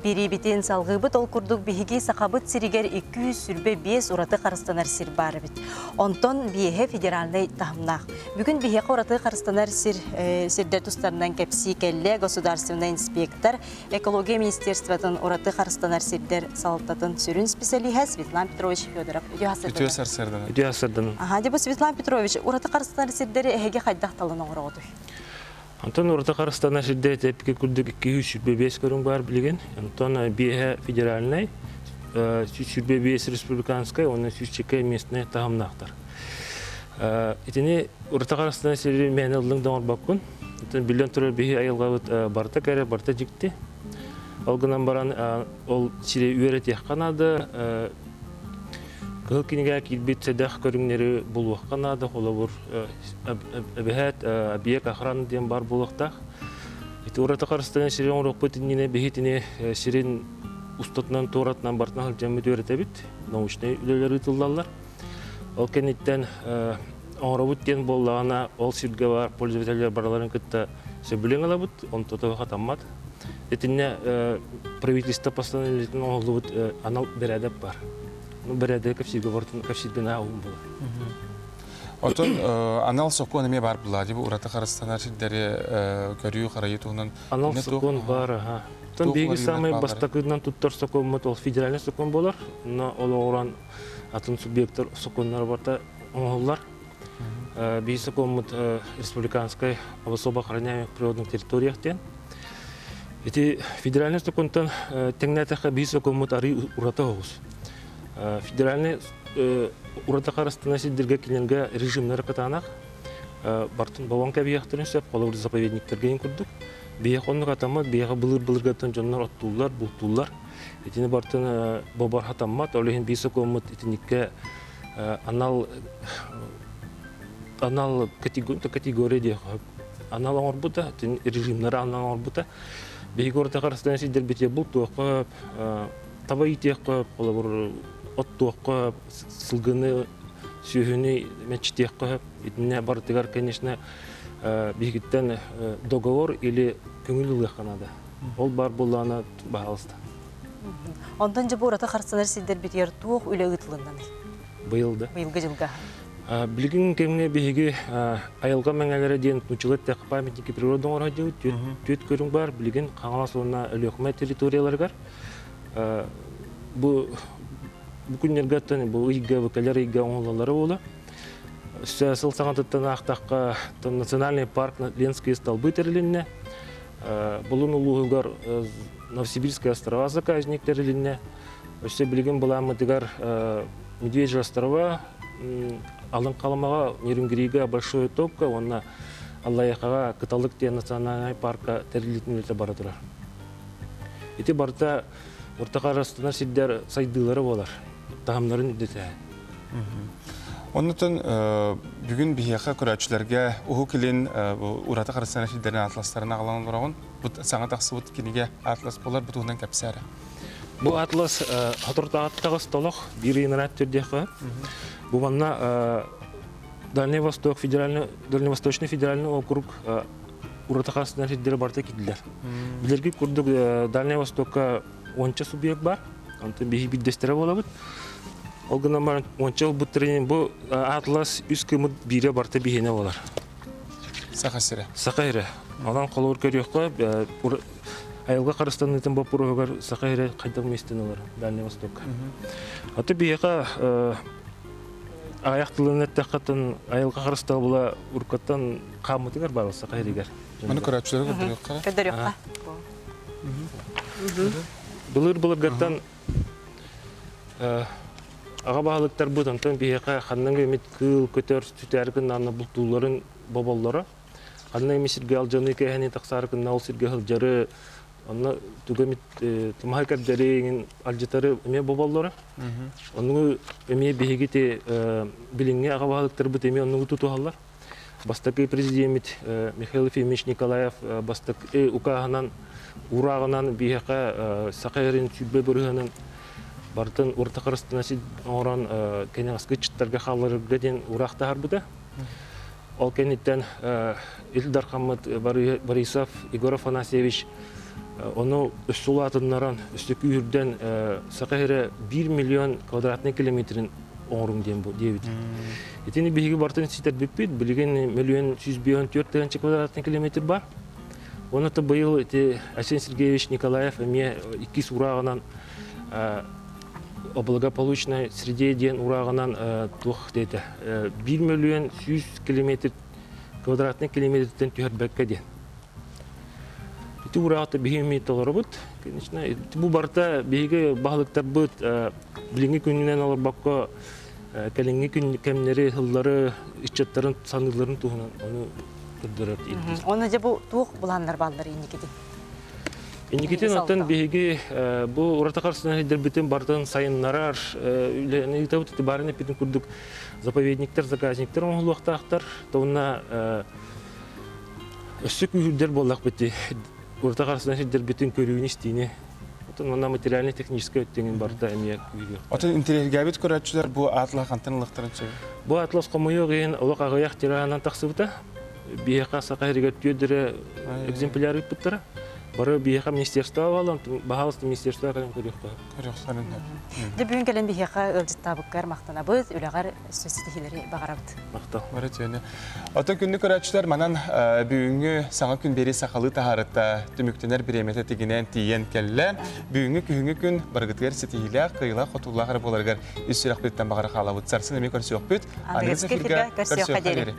Биэриибитин салҕыыбыт. Ол курдук биһиги Сахабыт сиригэр 225 ураты харыстанар сир баар эбит. Онтон биэһэ федеральнай таһымнаах. Бүгүн биһиэхэ ураты харыстанар сир сирдэр тустарынан кэпсии кэллэ государственный инспектор, экология министерствотын ураты харыстанар сирдэр салалтатын сүрүн специалиһа Светлана Петрович Федоров. Үтүө сарсыарданан. Үтүө сарсыарданан. Аха, дьэ бу Светлана Петрович, ураты харыстанар сирдэри эһиги хайдах талан оҥороҕутуй? Онтон ураты харыстанар сирдэ тэппики курдук 225 көрүҥ баар билигин. Онтон биэһэ федеральнай, 125 республиканскай уонна 102 местнай таһымнаахтар. Итини ураты харыстанар сири мээнэ ыллыҥ да оҥорбоккун. Оттон биллэн турар биһи айылҕабыт барыта кэрэ, барыта дьикти. Ол гынан баран ол сири үөрэтиэххэ наада. Кыһыл кинигэ киирбит сэдэх көрүҥнэри булуохха наада. Холобур, эбэһээт объект охраны диэн баар буолуохтаах. Ити ураты харыстанар сири оҥоруохпут иннинэ биһи итини сирин устатынан туоратынан барытынан сылдьаммыт үөрэтэбит. Научнай үлэлэр ыытыллаллар. Ол кэнниттэн оҥоробут диэн буоллаҕына, ол сиргэ баар пользователлэр барыларын кытта сөбүлэҥ ылабыт, онто хатаммат. Итиннэ правительство постановлениетын оҥоһуллубут анал бэрээдэк бар. Ну, бэрээдэк кэпсииргэ бортун кэпсииргэ наһаа уһун буолар. Отон анал сокуон эмиэ бар була дии ураты харыстанар сирдэри көрүү харайыы туһунан Анал сокуон бар, аха. Оттон биһиги самай бастакынан туттар сокуоммут ол федеральный сокуон буолар. Но олоҕуран атын субъектар сокуоннара барта оҥоһуллар. Биһи сокуоммут республиканскай об особо охраняемых природных территориях диэн. Ити федеральный сокуонтан тэҥнээтэххэ биһи сокуоммут арый ураты оҕус. Федеральный ураты харыстана сирдэргэ кинилэргэ режимнэр кытаанах. Бартын бобон кэбиһиэхтэрин сөп, холобур заповедниктэргэ курдук. Биһиэхэ оннук атаммат, биһиэхэ былыр-былыргаттан дьоннор оттууллар, бултууллар. Итини бартын бобор хатаммат, ол иһин биир сокуоммут итиниккэ анал анал категория диэх анал оҥорбута, режимнары анал оҥорбута. Биһиги орто харыстан сирдэрбитигэр бултуохха, таба иитиэххэ, холобур, оттуохха, сылгыны, сүөһүнү мэччитиэххэ итиннэ барытыгар, конечно, биһигиттэн договор или көҥүл ылыахха наада. Ол баар буоллаҕына, баһаалыста. Онтон дьэ бу ураты харсанар сирдэрбитигэр туох үлэ ыытылыннаный? Быйыл да. Быйылгы дьылга. Билигин кэмҥэ биһиги айылҕа мэҥэлэрэ диэн нууччалыы эттэххэ памятники природы оҥоро сылдьабыт. Түөрт көрүҥ баар. Билигин Хаҥалас уонна Өлүөхүмэ территорияларыгар бу бу күннэргэ бу ыйга, бу кэлэр ыйга оҥоһуллаллара буолуо. Өссө сыл саҥатыттан аахтахха национальный парк Ленские столбы тэрилиннэ. Булун улууһугар Новосибирская острова заказник тэрилиннэ. Өссө билигин былааммытыгар Медвежьи острова, Алын Халымаҕа, Нерюнгрига Большой Топка уонна Аллайыахаҕа Кыталык диэн национальнай парка тэриллиитин үлэтэ бара турар. Ити барыта орто харыстанар сирдэр сайдыылара буолар, таһымнарын үрдэтэ. Оннутун бүгүн биһиэхэ көрөөччүлэргэ Уһук Илин ураты харыстанар сирдэрин атластарын аҕалан олороҕун. Бу саҥа тахсыбыт кинигэ атлас буолар, бу туһунан кэпсээ эрэ. Бу атлас соторутааҕыттаҕыс толох биир ыйынарат түрдиэххэ. Бу манна Дальний Восток федеральный Дальневосточный федеральный округ ураты харыстанар сирдэрэ барыта киирдилэр. Билэргит курдук Дальний Востокка уонча субъект бар. Онтон биһи биирдэстэрэ буолабыт. Ол гынан баран уонча ылбыттарын бу атлас үс кымыт биирэ барыта биһиэнэ буолар. Саха сирэ. Саха сирэ. Онон холобур көрүөххэ, айылҕа харыстаныытын боппуруоһугар Саха сирэ хайдах миэстэни ылар Дальний Востокка. Аты биһиэхэ аҕыйах тылын эттэххэ айылҕа харыстабыла уруккаттан хааммытыгар баар Саха сиригэр. Маны көрөөччүлэри көрдөрүөххэ. Көрдөрүөххэ. Былыр-былыргаттан аҕа баһылыктарбыт онтон биһиэхэ ханнык эмит кыыл, көтөр сүтээри гыннаҕына бултуулларын боболлоро. Ханна эмит сиргэ алдьаныы кээһэни тахсаары гынна ол сиргэ сылдьары, онно тугу эмит тумаһа кэрдэри иҥин алдьатары эмиэ боболлоро. Оннугу эмиэ биһиги ити билиҥҥи аҕа баһылыктарбыт эмиэ оннугу тутуһаллар. Бастакы президеммит Михаил Ефимович Николаев бастакы укааһынан, уурааҕынан биһиэхэ Саха сирин 20 бырыһыанын барытын урта харыстана оҥорон кэнэҕэски ыччаттарга хаалларарга диэн уураах таһаарбыта. Ол кэнниттэн Ил Дархаммыт Борисов Егор Афанасьевич Ону өссө улаатыннаран, өссө күүһүрдэн Саха сирэ 1 миллион квадратный километрин оҥоруҥ диэн диэбит. Итини биһиги барытын ситэрбиппит, билигин миллион 154 тыһыынча квадратный километр бар. Оны быйыл ити Айсен Сергеевич Николаев эмиэ иккис урааҕынан о благополучной среде диэн урааҕынан туох диэтэ 1 миллион 100 километр квадратный километртэн түһэрбэккэ диэн. Ити ураата биһиги эмиэ толоробут. Конечно, бу барыта биһиги баһылыктарбыт билиҥҥи күнүнэн олорбокко кэлиҥҥи күн кэмнэри, сыллары, ыччаттарын саныылларын туһунан ону көрдөрөр ирдиир. Оны дьэ бу туох былааннар бааллар инникитин? Инникитин оттон биһиги бу ураты харсынан сирдэрбитин барытын сайыннарар үлэни ыытабыт. Ити баарын эппитин курдук заповедниктар, заказниктар оҥоһулуохтаахтар. Тонна Өссө күүһүрдэр буоллахпыт дии. Урта харсынан сирдэрбитин көрүүнү-истиини. Отон манна материально-техническэй өттүн барыта эмиэ күүһүрүөх. Отон интэриэһиргээбит көрөөччүлэр бу атлас хантан ылыахтарын сөбүй? Бу атлас хомойуох иһин олох аҕыйах тираһынан тахсыбыта. Биһиэхэ Саха сиригэр түөрт экземпляр ыыппыттара. Бары биһиэхэ министерство буолан, баһаалыста министерство кэлэн көрүөххэ. Көрүөхтэрин сөп. Дьэ бүгүн кэлэн биһиэхэ ыалдьыттаабыккар махтанабыт, үлэҕэр өссө ситиһиилэри баҕарабыт. Махтал. Бары үтүөнү. Оттон күндү көрөөччүлэр манан бүгүҥҥү саҥа күн биэрии сахалыы таһаарыта түмүктэнэр бириэмэтэ тигинээн тиийэн кэллэ. Бүгүҥҥү күһүҥҥү күн барыгытыгар ситиһиилээх, кыайыылаах-хотуулаах эрэ буоларыгар ис сүрэхпититтэн баҕара хаалабыт. Сарсын эмиэ көрсүөхпүт. Аныгы эфиргэ көрсүөххэ диэри.